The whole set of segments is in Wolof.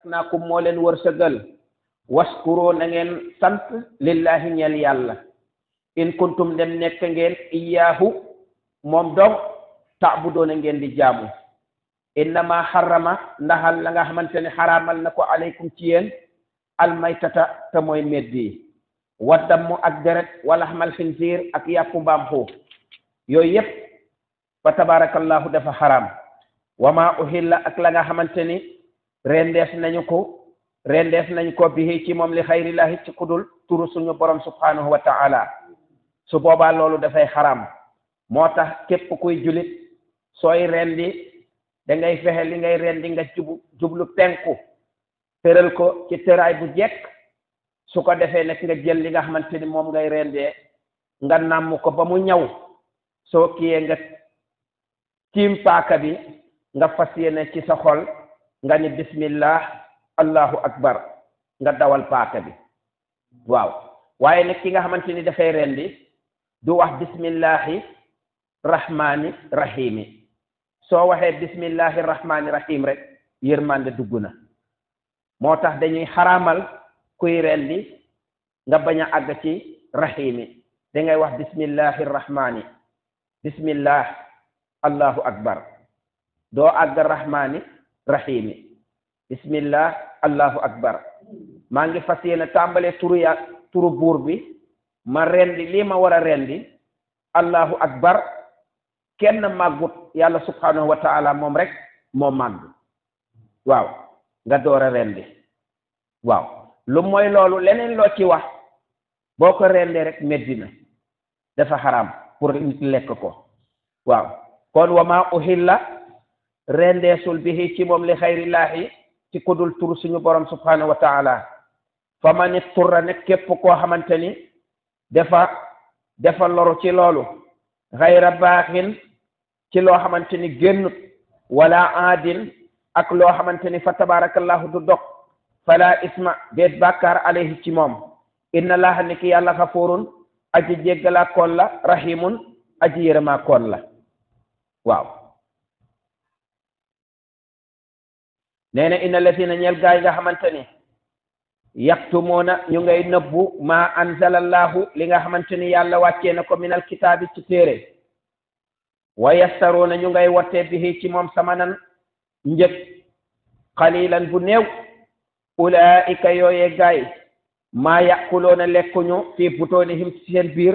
naakum moo leen wërsëgal waskuro na ngeen sant lillahi ñeel yàlla in kuntum dem nekk ngeen iyaahu moom dong taabudoona ngeen di jaamu innama harrama ndaxal la nga xamante ne xaraamal na ko aleykum ci yéen almaytata te mooy meddi waddammu ak deret wala xamal xinziir ak yàppu mbaam xuux yooyu yépp fa tabarakallahu dafa xaraam wama uhilla ak la nga xamante ni rendees nañ ko bihi ci moom li xayrillahi ci kudul turu suñu borom subhanahu wa ta'ala su boobaa loolu dafay xaraam moo tax képp kuy julit sooy rendi da ngay fexe li ngay rendi nga jublu penku tëral ko ci tëraay bu jekk su ko defee nag nga jël li nga xamante ni moom ngay rendee nga nàmm ko ba mu ñaw soo kiyee nga tiim paaka bi nga fas yéene ci sa xol nga ni bismillah allahu akbar nga dawal paaka bi waaw waaye nag ki nga xamante ni dafay rendi du wax bismillahi rahmani rahimi soo waxee bismillahi rahmani rahim rek yërmande dugg na moo tax dañuy xaraamal kuy rendi nga bañ a àgg ci rahimi dangay wax bismillahi rahmani bismillah allahu akbar doo àgg rahmani rahimi bismillah allahu akbar maa ngi fas yéene tàmbalee turu buur bi ma rendi lii ma war a rendi allahu akbar kenn màggut yàlla subhanahu wa ta'ala moom rek moo màgg waaw nga door a rendi waaw lu mooy loolu leneen loo ci wax boo ko rendee rek meddina dafa xaraam pour nit lekk ko waaw kon wama uhilla rendeesul bihi ci moom li xayrillaahi ci kudul tur suñu borom subhanahu wa ta'ala fa man itturra nekk képp koo xamante ni dafa loru ci loolu xayra baaxin ci loo xamante ni génnut wala aadin ak loo xamante ni fa tabarakallahu du dog fala isma déet bàkkaar alayhi ci moom inna laaha ni ki yàlla xafuurun aji jéggalaa koon la rahimun aji yërëmaa koon la waaw nee na inna lazina ñeel gaay nga xamante ni yaktumuuna ñu ngay nëbbu ma anzalallahu li nga xamante ni yàlla wàccee na ko minal kitaabi ci téere wa yastaruuna ñu ngay wottee bihi ci moom samanan njëg qalilan bu néew ulaa'ika yooyee gaay maa ya'kuluuna lekkuñu fi butoonihim ci seen biir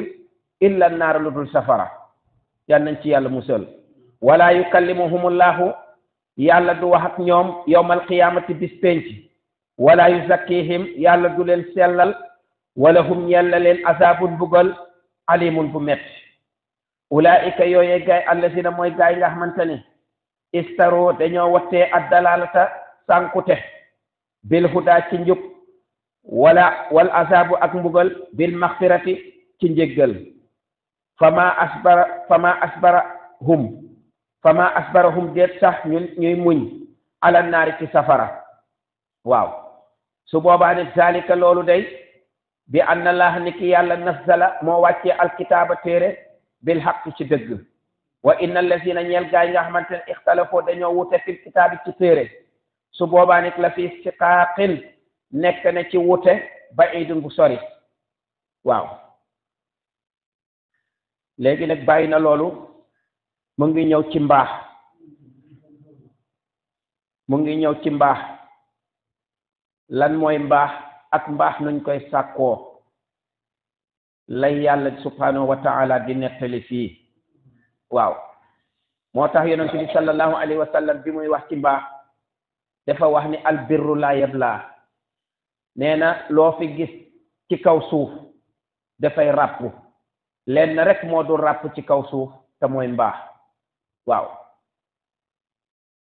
illa naar lu dul safara yal nañ ci yàlla musal wala yukallimuhumullahu yàlla du wax ak ñoom yawmal qiyaamati bis penc wala yuzakkihim yàlla du leen sellal wala hum yàlla leen azaabun bugal alimun bu metti ulaa'ika yooyee gaay allazina mooy gaay nga xamante ni istaro dañoo wattee addalalata sànkute bil huda ci njub wal azaabu ak mbugal bil maxfirati ci njéggal fama asbarahum déet sax ñuy muñ ala naari ci safara waaw su boobaa ne zalika loolu day bi anna allah ni ki yàlla nazzala moo wàccee alkitaaba téere bil haqq ci dëgg wa inna allazina ñeel gaay nga xamante ne ixtalafoo dañoo wute fil kitaabi ci téere su boobaa nit la fi siqaaqin nekk na ci wute baidun bu sori waaw léegi nag bàyyi na loolu mu ngi ñëw ci mbaax lan mooy mbaax ak mbaax nuñ koy sàkkoo lay yàlla subhanahu wa ta'ala di nettali fii waaw moo tax yonent bi sallallahu alayhi wa sallam bi muy wax ci mbaax dafa wax ni albirru la yabla nee na loo fi gis ci kaw suuf dafay ràpp lenn rek moo dul ràpp ci kaw suuf te mooy mbaax waaw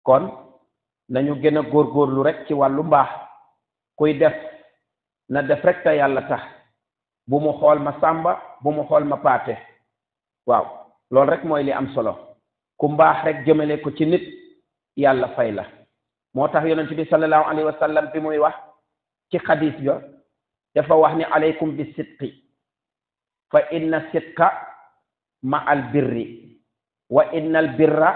kon nañu gën a góorgóorlu rek ci wàllu mbaax kuy def na def rek te yàlla tax bu mu xool ma sàmba bu mu xool ma paate waaw loolu rek mooy li am solo ku mbaax rek jëmale ko ci nit yàlla fay la moo tax yonent bi sallallahu alayhi wa sallam bi muy wax ci xadis ga dafa wax ni alaykum bi sidqi fa inna sidqa ma al birri wa inna al birra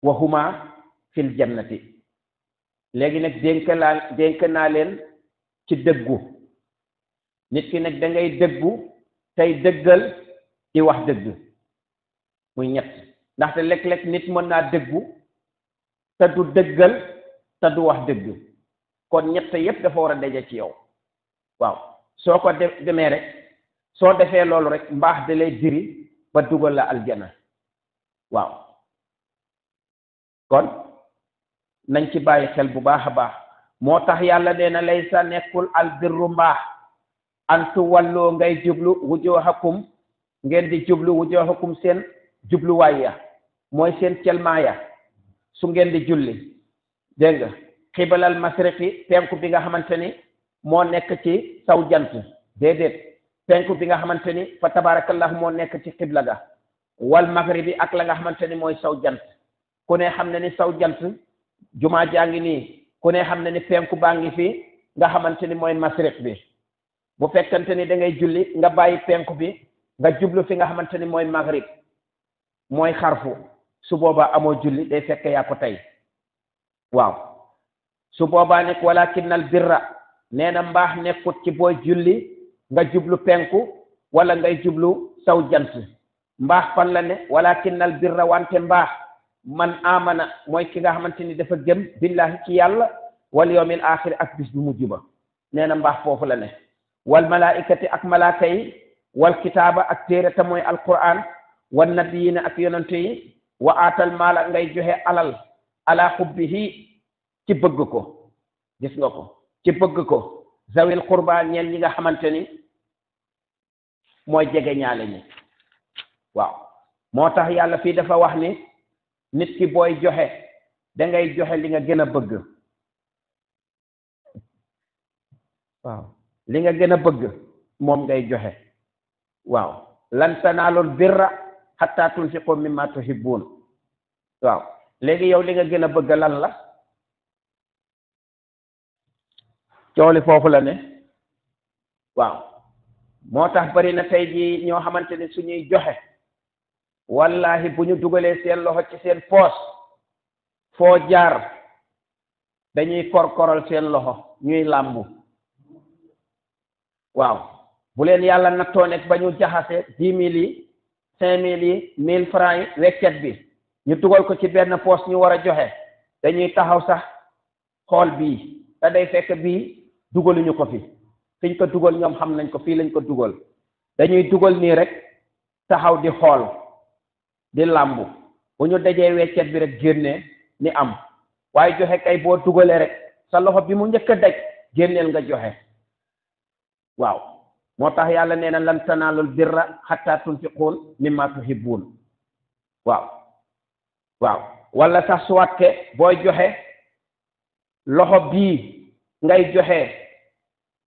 wa huma fil jannati léegi nag dénk naa leen ci dëggu nit ki nag da ngay dëggu tey dëggal di wax dëgg muy ñett ndaxte léeg-léeg nit mën naa dëggu te du dëggal te du wax dëgg kon ñett yépp dafa war a daje ci yow waaw soo ko demee rek soo defee loolu rek mbaax da lay diri ba dugal la aljana waaw kon nañ ci bàyyi xel bu baax a baax moo tax yàlla nee na laysa nekkul albirru mbaax antu walloo ngay jublu wujuhakum ngeen di jublu wujuhakum seen jubluwaay ya mooy seen celmaa ya su ngeen di julli dégg nga xibalal masriqi penku bi nga xamante ni moo nekk ci saw jant déedéet penku bi nga xamante ni fa tabarakallahu moo nekk ci xibla ga wal maghribi ak la nga xamante ni mooy saw jant ku ne xam ne ni saw jant jumaa jaa ngi nii ku ne xam ne ni penku baa ngi fi nga xamante ni mooy masriq bi bu fekkante ni da ngay julli nga bàyyi penku bi nga jublu fi nga xamante ni mooy maghrib mooy xarfu su boobaa amoo julli day fekk yaa ko tey waaw su boobaa nekk walakinnal birra nee na mbaax nekkut ci booy julli nga jublu penku wala ngay jublu saw jant mbaax fan la ne walakinnal birra wante mbaax man amana mooy ki nga xamante ni dafa gëm billahi ci yàlla wal yawmil axir ak bis bu mujj ba nee na mbaax foofu la ne wal malaikati ak malaaka yi wal kitaaba ak téere te mooy alquran wan nabiyina ak yonante yi wa aatal maala ngay joxe alal ala xubbihi ci bëgg ko gis nga ko ci bëgg ko zawil qurba ñeen ñi nga xamante ni mooy jege ñaale ñi waaw moo tax yàlla fii dafa wax ni nit ki booy joxe da ngay joxe li nga gën a bëgg waaw li nga gën a bëgg moom ngay joxe waaw lan tanaalul birra hatta tunfiqu mimma tuhibbun waaw léegi yow li nga gën a bëgg lan la cooli foofu la ne waaw moo tax bari na tey jii ñoo xamante ne suñuy joxe wallahi bu ñu dugalee seen loxo ci seen poos foo jaar dañuy korkoral seen loxo ñuy làmbu waaw bu leen yàlla nattoo nekk ba ñu jaxase 10 000 yi 5 000 yi 1000 francs yi weccet bi ñu dugal ko ci benn poos ñu war a joxe dañuy taxaw sax xool bii te day fekk bii dugaluñu ko fi fiñ ko dugal ñoom xam nañ ko fii lañ ko dugal dañuy dugal nii rek taxaw di xool di làmbu bu ñu dajee weccet bi rek génnee ni am waaye joxe kay boo dugalee rek sa loxo bi mu njëkk a daj génneel nga joxe waaw moo tax yàlla nee na lan tanaalul birra hatta tunfiqun mimma tuhibbun waaw waaw wala sax suwatte booy joxe loxo bii ngay joxe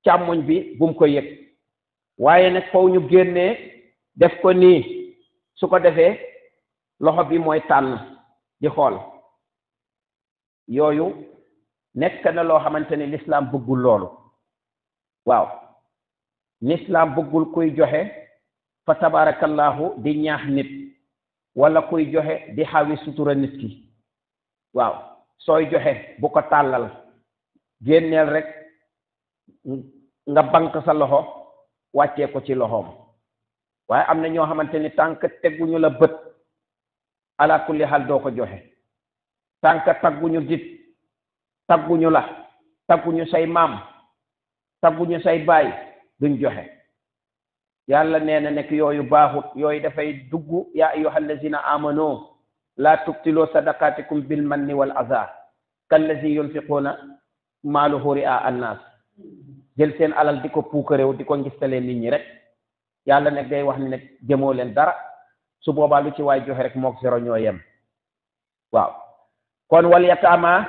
càmmoñ bi bu mu ko yëg waaye nag foofu ñu génnee def ko nii su ko defee loxo bi mooy tànn di xool yooyu nekk na loo xamante ni l'islam bëggul loolu waaw l'islam bëggul kuy joxe fa tabarakallahu di ñaax nit wala kuy joxe di xawi sutura nit ki waaw sooy joxe bu ko tàllal génneel rek nga bank sa loxo wàccee ko ci loxoom waaye am na ñoo xamante ni tànk tegguñu la bët ala kulli xaal doo ko joxe tànk tagguñu dit tagguñu la tagguñu say maam tagguñu say baay duñ joxe yàlla nee na nekk yooyu baaxut yooyu dafay dugg yaa ayyuhal lazina amanu laa tubtilu sadaqatikum bil manni wal aza kallazi yunfiquna maaluhu ri'a annas jël seen alal di ko puukaréew di ko ngistalee nit ñi rek yàlla nag day wax ni nag jëmoo leen dara su boobaa lu ci waay joxe rek mook zéro ñoo yem waaw kon wal yataama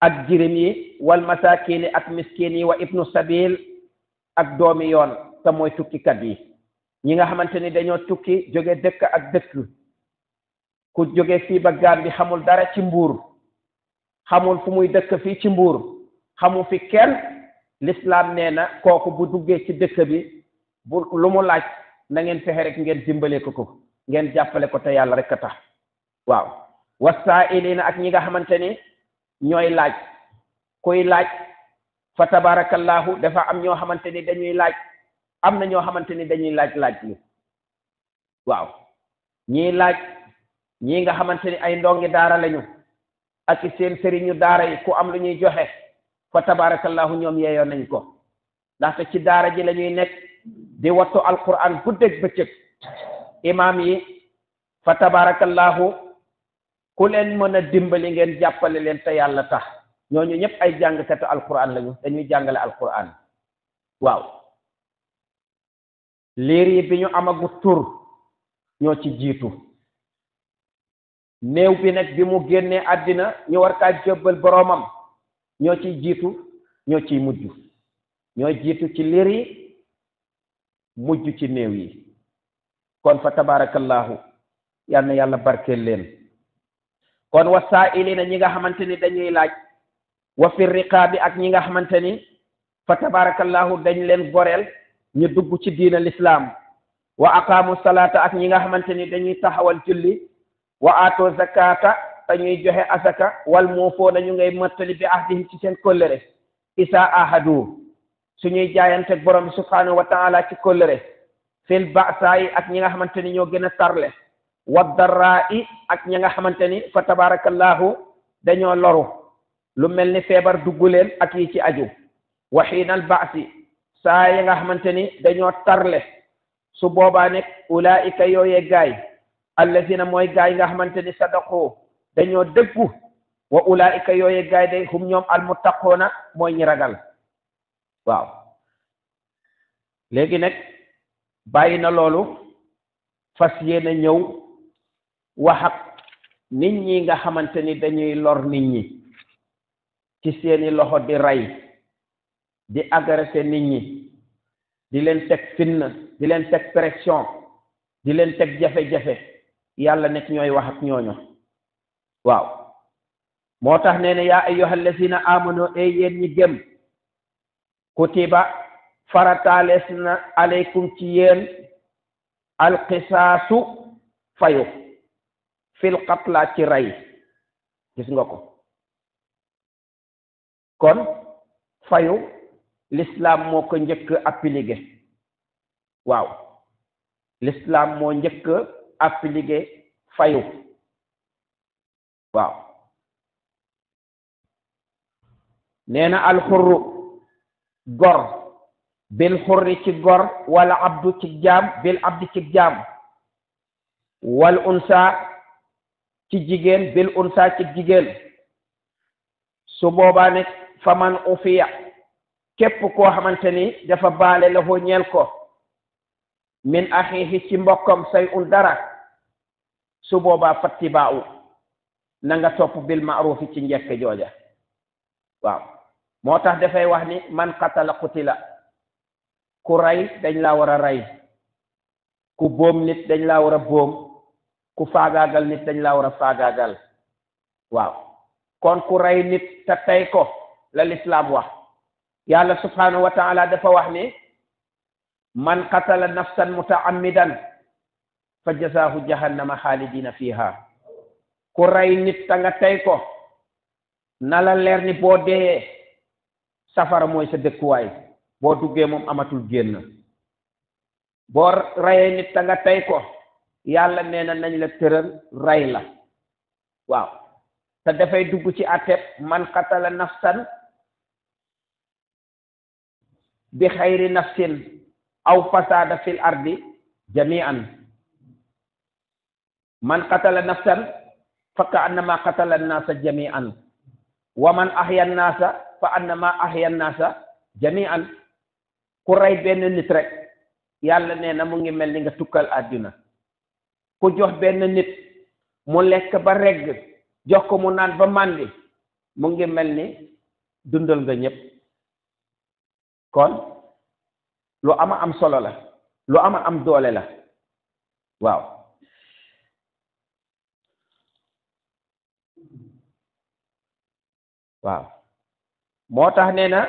ak jirim yi wal masakini ak miskin yi wa ibnu sabil ak doomi yoon te mooy tukkikat yi ñi nga xamante ni dañoo tukki jóge dëkk ak dëkk ku jóge fii ba Gàmbi xamul dara ci Mbuur xamul fu muy dëkk fii ci Mbuur xamul fi kenn l'islam nee na kooku bu duggee ci dëkk bi bu lu mu laaj na ngeen fexe rek ngeen dimbale ko ngeen jàppale ko te yàlla rek a tax waaw wasaa'ilina ak ñi nga xamante ni ñooy laaj kuy laaj fa tabarakallahu dafa am ñoo xamante ni dañuy laaj am na ñoo xamante ni dañuy laaj lu waaw ñii laaj ñii nga xamante ni ay ndongi daara lañu ak seen sëriñu daara yi ku am lu ñuy joxe fa tabarakallahu ñoom yeeyoo nañ ko ndaxte ci daara ji la ñuy nekk di wattu alquran guddeeg bëccëg imaam yi fa tabarakallahu ku leen mën a dimbali ngeen jàppale leen te yàlla tax ñooñu ñëpp ay jàngkatu alquran lañu dañuy jàngale alquran waaw liir yi bi ñu amagu tur ñoo ci jiitu néew bi nag bi mu génnee àddina ñu war kaa jébbal boroomam ñoo ciy jiitu ñoo ciy mujj ñoo jiitu ci liir yi mujj ci néew yi kon fa tabarakallahu yal na yàlla barkeel leen kon wasaa'ilina ñi nga xamante ni dañuy laaj wa fi riqaabi ak ñi nga xamante ni fa tabarakallahu dañ leen goreel ñu dugg ci diina l'islam wa aqaamu salaata ak ñi nga xamante ni dañuy taxawal julli wa aatoo zakata dañuy joxe asaka wal muufoona ñu ngay mottali bi ahdihim ci seen kóllëre isa ahadu suñuy jaayante borom bi subhanahu wa taala ci kóllëre fil ba'saayi ak ñi nga xamante ni ñoo gën a tarle wa darraa'i ak ñi nga xamante ni fa tabarakallahu dañoo loru lu mel ni feebar dugg leen ak yi ci aju wa xiinal ba'si saa yi nga xamante ni dañoo tarle su boobaa nekk ulaa'ika yooyee gaay allazina mooy gaay nga xamante ni sadaqu dañoo dëggu wa ulaa'ika yooyee gaay day hum ñoom almuttaqoona mooy ñi ragal waaw léegi nag bàyyi na loolu fas yéena ñëw wax ak nit ñi nga xamante ni dañuy lor nit ñi ci seeni loxo di rey di agresser nit ñi di leen teg fitna di leen teg pression di leen teg jafe-jafe yàlla nekk ñooy wax ak ñooñu waaw moo tax nee na yaa ayyuhal lazina amanu ay yéen ñi gëm kutiba farataalees na aleykum ci yéen alqisaasu fayu fil qatla ci rey gis nga ko kon fayu l'islam moo ko njëkk appliqué waaw l'islam moo njëkk appliqué fayu waaw nee na alxurru gor bil xurri ci gor wala abdu ci jaam bil abdi ci jaam wal unsa ci jigéen bil unsa ci jigéen su boobaa ne faman ufiya képp koo xamante ni dafa baale la foo ñeel ko min axiixi ci mbokkam say un dara su boobaa fattibaaw na nga topp bil ma'rufi ci njekk jooja waaw moo tax dafay wax ni man qatala qutila ku rey dañ laa war a rey ku boom nit dañ laa war a boom ku faagaagal nit dañ laa war a faagaagal waaw kon ku rey nit te tey ko la lislaam wax yàlla subhanahu wa ta'ala dafa wax ni man qatala nafsan muta'ammidan fa jazaahu jahannama xaalidina fiha ku rey nit ta nga tey ko na la leer ni boo dee safara mooy sa dëkkuwaay boo duggee moom amatul génn boo reyee nit ta nga tey ko yàlla nee na nañ la tëral rey la waaw te dafay dugg ci àtteb man qatala nafsan bi xayri nafsin aw fasada fil ardi jami'an man qatala nafsan fa ka'annama qatala an-nasa jami'an wa man ahya an-nasa fa annama ahya an-nasa jami'an ku rey benn nit rek yàlla nee na mu ngi mel ni nga tukkal àddina ku jox benn nit mu lekk ba regg jox ko mu naan ba màndi mu ngi mel ni dundal nga ñépp kon lu ama am solo la lu ama am doole la waaw waaw moo tax nee na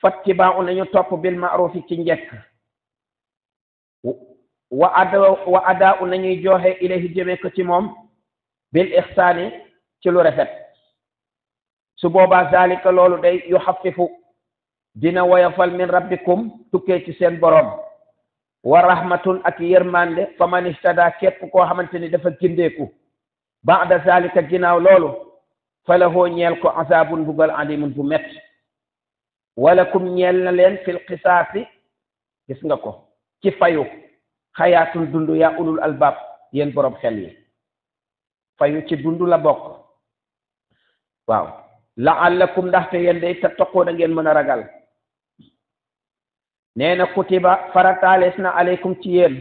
fattiba'u nañu topp bil ma'rufi ci njekk wa adaa'u nañuy joxe ilayhi jëme ko ci moom bil ihsaani ci lu rafet su boobaa zalika loolu day yuxaffifu dina woyofal min rabbikum tukkee ci seen borom wa rahmatun ak yërmande fa man ihtada képp koo xamante ni dafa gindeeku ba'da zalika ginnaaw loolu falahoo ñeel ko azabun bugal alimun bu metti walakum ñeel na leen fil qisaasi gis nga ko ci fayu xayaatun dund yaa ulul albab yéen borom xel yi fayu ci dund la bokk waaw la'allakum ndaxte yéen day tattaqoon a ngeen mën a ragal nee na kutiba farataalees na aleykum ci yéen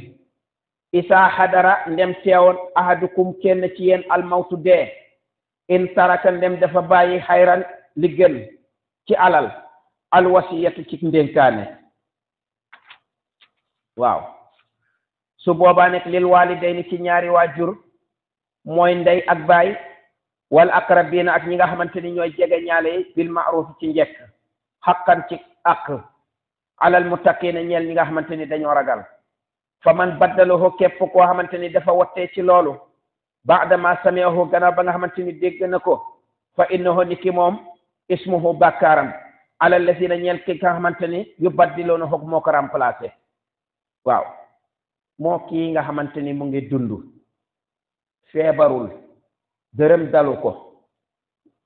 isaa xadara ndem teewoon ahadukum kenn ci yéen almawtu dee in taraka ndem dafa bàyyi xayran li gën ci alal alwasiyatu ci ndénkaane waaw su boobaa nekk lil walidayni ci ñaari waajur mooy ndey ak baay wal aqrabina ak ñi nga xamante ni ñooy jege ñaale yi bil ma'ruf ci njekk xaqan ci ak alal muttaqina ñeel ñi nga xamante ni dañoo ragal fa man baddalahu képp koo xamante ni dafa wottee ci loolu ba'da ma sami'ahu gannaaw ba nga xamante ni dégg na ko fa innahu ni ki moom ismuhu bàkkaaram alal lazina ñeel ki nga xamante ni yu baddiloona xoog moo ko remplacé waaw moo kii nga xamante ni mu ngi dund feebarul dërëm dalu ko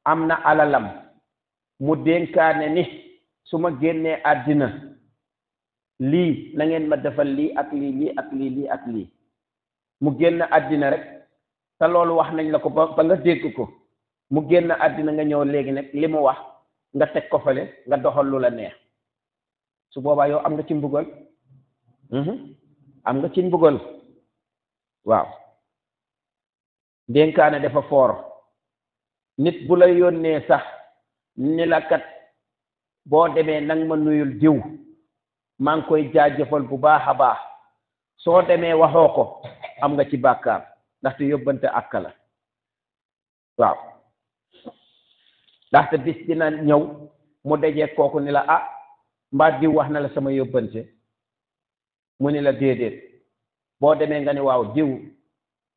am na alalam mu dénkaane ni su ma génnee àddina lii na ngeen ma defal lii ak lii lii ak lii lii ak lii mu génn àddina rek te loolu wax nañ la ko ba nga dégg ko mu génn àddina nga ñëw léegi nag li mu wax nga teg ko fale nga doxal lu la neex su boobaa yow am nga ci mbugal am nga ci mbugal waaw dénkaane dafa foor nit bu la yónnee sax ni la kat boo demee nang ma nuyul diw maa ngi koy jaajëfal bu baax a baax soo demee waxoo ko am nga ci bàkkaar ndaxte yóbbante ak la waaw ndaxte bis dina ñëw mu dajee kooku ni la ah mbaa diw wax na la sama yóbbante mu ni la déedéet boo demee nga ni waaw diw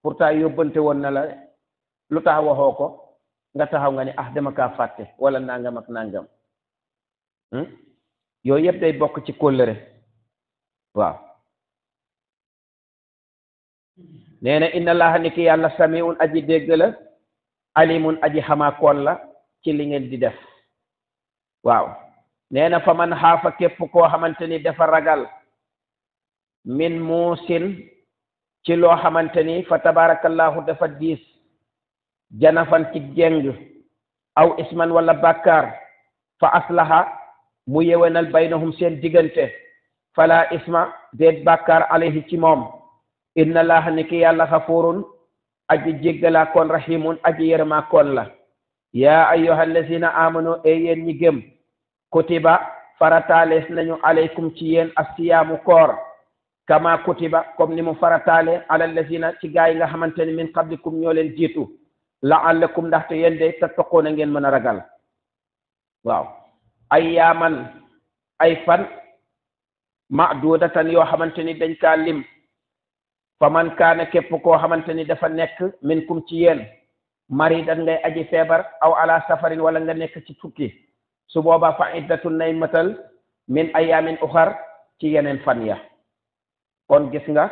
pourtant yóbbante woon na la lu tax waxoo ko nga taxaw nga ni ah dama kaa fàtte wala nangam ak nangam yooyu yëpp day bokk ci kóllëre waaw nee na inna allaha ni ki yàlla samiun aji dégg la alimun aji xamaakoon la ci li ngeen di def waaw nee na fa man xaafa képp koo xamante ni dafa ragal min muusin ci loo xamante ni fa tabarakallahu dafa diis janafan ci jeng aw isman wala bàkkaar fa aslaha mu yewenal baynahum seen diggante fala isma déet bàkkaar alayhi ci moom inna allaha ni ki yàlla xafurun aji jéggalaa koon rahimun aji yërëmaa koon la yaa ayyuha allazina amanu e yéen ñi gëm kutiba farataalees nañu alaykum ci yéen asiyaamu koor kama kutiba comme ni mu farataale ala allazina ci gaa yi nga xamante ni min qablikum ñoo leen jiitu la'allakum ndaxte yéen de tattaqoona ngeen mën a ragal waaw ayyaaman ay fan ma'dudatan yoo xamante ni dañ kaa lim fa man kaana képp koo xamante ni dafa nekk minkum ci yéen maridan ngay aji feebar aw ala safarin wala nga nekk ci tukki su boobaa fa iddatun nay matal min ayaamin uxar ci yeneen fan ya kon gis nga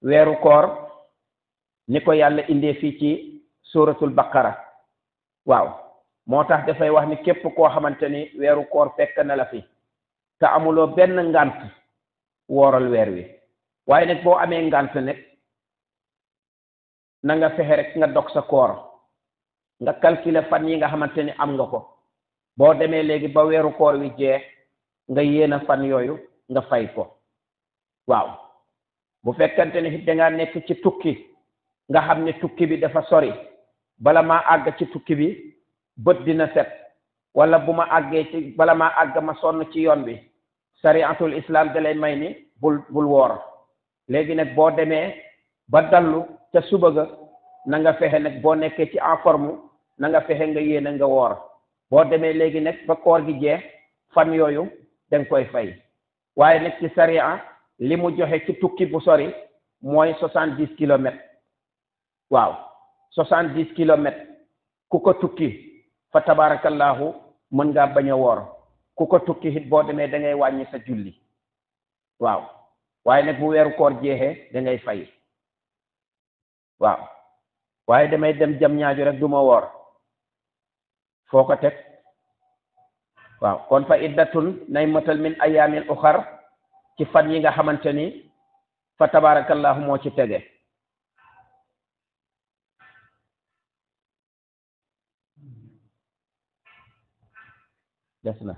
weeru koor ni ko yàlla indee fii ci suratul baqara waaw moo tax dafay wax ni képp koo xamante ni weeru koor fekk na la fi te amuloo benn ngant wooral weer wi waaye nag boo amee ngant nag na nga fexe rek nga dog sa koor nga calculer fan yi nga xamante ni am nga ko boo demee léegi ba weeru koor wi jeex nga yéena fan yooyu nga fay ko waaw bu fekkante ni dangaa nekk ci tukki nga xam ne tukki bi dafa sori bala maa àgg ci tukki bi bët dina set wala bu ma àggee ci bala maa àgg ma sonn ci yoon bi sariatul islam da lay may ni bul woor léegi nag boo demee ba dallu ca suba ga na nga fexe nag boo nekkee ci en forme na nga fexe nga yéene nga woor boo demee léegi nag ba koor gi jeex fan yooyu danga koy fay waaye nag ci sariya li mu joxe ci tukki bu sori mooy 70 kilomètres waaw 70 kilomètres ku ko tukki fa tabarakallahu mën ngaa bañ a woor ku ko tukki it boo demee da ngay wàññi sa julli waaw waaye nag bu weeru koor jeexee da ngay fay waaw waaye damay dem jam ñaaju rek du ma woor foo ko teg waaw kon fa iddatun nay matal min ayaamin uxar ci fan yi nga xamante ni fa tabarakallahu moo ci tege des na